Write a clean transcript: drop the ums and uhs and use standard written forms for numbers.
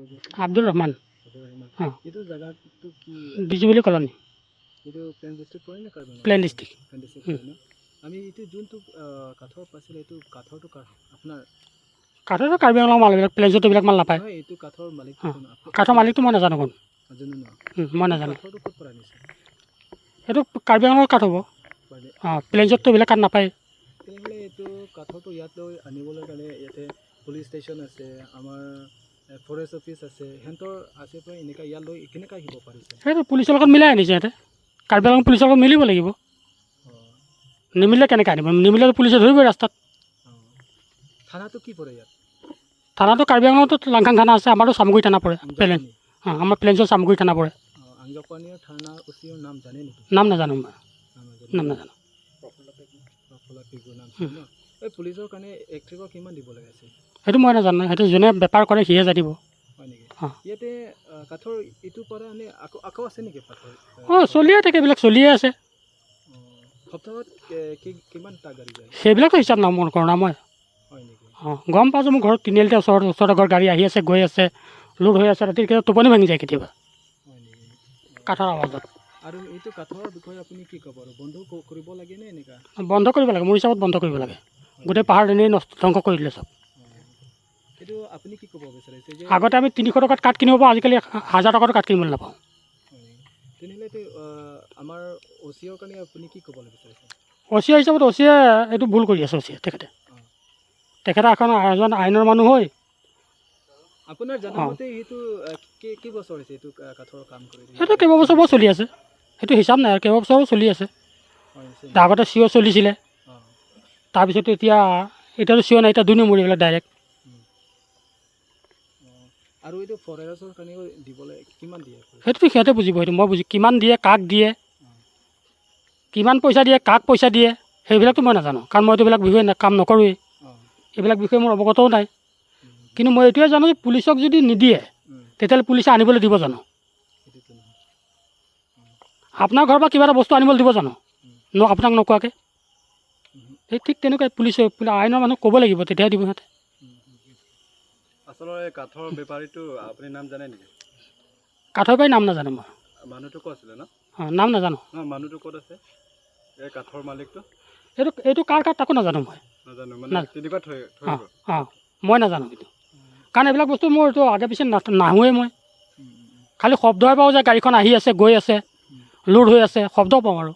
আব্দুল ৰহমান। আব্দুল ৰহমান। অঁ। এইটো জেগাটো কি? বিজুলী কলনী। এইটো প্লেন ডিষ্ট্ৰিক্ট পৰে নে Karbi Anglong? Plain district. Plain district পৰে ন? আমি এইটো যোনটো কাঠৰ পাইছিলে, এইটো কাঠৰটো কাৰ আপোনাৰ? কাঠৰটো কাৰ্বি আংলং মাল, এইবিলাক প্লেইনছত এইবিলাক মাল নাপায়। নহয়, এইটো কাঠৰ মালিকটো কোন? কাঠৰ মালিকটো মই নাজানো কোন। নাজানো ন? মই নাজানো। কাঠৰটো ক'ত পৰা আনিছে? এইটো কাৰ্বি আংলঙৰ কাঠ হ'ব। অঁ, প্লেইনছততো এইবিলাক কাঠ নাপায়। তেনেহ'লে এইটো কাঠৰটো ইয়াত লৈ আনিবলৈ কাৰণে ইয়াতে পুলিচ ষ্টেচন আছে, আমাৰ ফৰেষ্ট অফিচ আছে, সিহঁতৰ আছে পৰা এনেকুৱা ইয়াত লৈ কেনেকৈ আহিব পাৰিছে? সেইটো পুলিচৰ লগত মিলাই আনিছে সিহঁতে। কাৰ্বি আংলং পুলিচৰ লগত মিলিব লাগিব। নিমিলিলে কেনেকৈ আনিব? নিমিলিলে পুলিচে ধৰিবই ৰাস্তাত। অঁ, থানাটো কি পৰে ইয়াত? থানাটো কাৰ্বি আংলঙতো লাংখাং থানা আছে, আমাৰতো চামগুৰি থানা পৰে প্লেইন। আঞ্জাপানী। অঁ, আমাৰ প্লেইনছৰ চামগুৰি থানা পৰে। অঁ, আঞ্জাপানীৰ থানা অচিৰ নাম জানে নেকি? নাম নাজানো মই। নাম নাজানে? নাম নাজানো। প্ৰফুল্ল পেগু নাম ন? এই পুলিচৰ কাৰণে এক ট্ৰিপৰ কিমান দিব লগা আছে? সেইটো মই নাজানো, সেইটো যোনে বেপাৰ কৰে সিহে জানিব। হয় নেকি? অঁ। ইয়াতে কাঠৰ ইটো পৰা নে আকৌ আকৌ আছে নেকি পাথৰ? অঁ, চলিয়ে থাকে, এইবিলাক চলিয়ে আছে। অঁ, সপ্তাহত কি কিমানটা গাড়ী যায়? সেইবিলাকো হিচাপ ন নকৰোঁ না মই। হয় নেকি? অঁ, গম পাওঁ যে মোৰ ঘৰত তিনিআলিতে ওচৰত ওচৰতে ঘৰত গাড়ী আহি আছে, গৈ আছে, লোড হৈ আছে। ৰাতি কেতিয়াবা টোপনি ভাঙি যায় কেতিয়াবা হয় নেকি? কাঠৰ আৱাজত। আৰু এইটো কাঠৰ বিষয়ে আপুনি কি ক'ব? আৰু বন্ধ কৰিব লাগে নে এনেকা? বন্ধ কৰিব লাগে, মোৰ হিচাপত বন্ধ কৰিব লাগে। গোটেই পাহাৰ এনেই নষ্ট ধ্বংস কৰি দিলে চব। অঁ, এইটো আপুনি কি ক'ব বিচাৰিছে যে আগতে আমি 300 টকাত কাঠ কিনিব পাৰোঁ, আজিকালি 1000 টকাতো কাঠ কিনিবলৈ নাপাওঁ। হয় নেকি? তেনেহ'লে এইটো আমাৰ অ' চিৰ কাৰণে আপুনি কি ক'বলৈ বিচাৰিছে? অচিয়া হিচাপত অচিয়ে এইটো ভুল কৰি আছে। অচিয়ে তেখেতে তেখেতে এখন এজন আইনৰ মানুহ হৈ আপোনাৰ জনামতে সেইটো কেই বছৰ হৈছে এইটো কাঠৰ কাম কৰি? সেইটো কেইবা বছৰ পৰা চলি আছে, সেইটো হিচাপ নাই আৰু, কেইবা বছৰ চলি আছে। হয়, হৈছে। আগতে চিঅ' চলিছিলে। তাৰপিছত এতিয়াতো চিঅ' নাই, এতিয়া 2 নম্বৰ এইবিলাক ডাইৰেক্ট। অঁ, আৰু এইটো ফৰেষ্টৰ কাৰণেও দিবলৈ কিমান দিয়ে? সেইটোতো সিহঁতে বুজিব, সেইটো মই বুজি কিমান দিয়ে, কাক দিয়ে, কিমান পইচা দিয়ে, কাক পইচা দিয়ে, সেইবিলাকতো মই নাজানো, কাৰণ মইতো এইবিলাক বিষয়ে কাম নকৰোঁৱেই। এইবিলাক বিষয়ে মোৰ অৱগতও নাই। কিন্তু মই এইটোৱে জানো যে পুলিচক যদি নিদিয়ে, তেতিয়াহ'লে পুলিচে আনিবলৈ দিব জানো? সেইটোতো নহয়। আপোনাৰ ঘৰৰ পৰা কিবা এটা বস্তু আনিবলৈ দিব জানো ন আপোনাক নোকোৱাকৈ? সেই ঠিক তেনেকুৱাই পুলিচে আইনৰ মানুহক ক'ব লাগিব, তেতিয়াহে দিব সিহঁতে। আচলতে এই কাঠৰ বেপাৰীটো আপুনি নাম জানে নেকি? কাঠৰ পৰাই নাম নাজানো মই। মানুহটো ক'ত আছিলে ন? অঁ, নাম নাজানো। নহয়, মানুহটো ক'ত আছে এই কাঠৰ মালিকটো? এইটো কাৰ কাঠ তাকো নাজানো মই। নাজানো মানে? না। তেনেকুৱা থৈ থৈ অঁ। গ'ল। অঁ, মই নাজানো কিন্তু, কাৰণ এইবিলাক বস্তু মোৰ এইটো আগে পিছে নাহোৱেই মই। খালি শব্দহে পাওঁ যে গাড়ীখন আহি আছে, গৈ আছে, লোড হৈ আছে, শব্দ পাওঁ আৰু।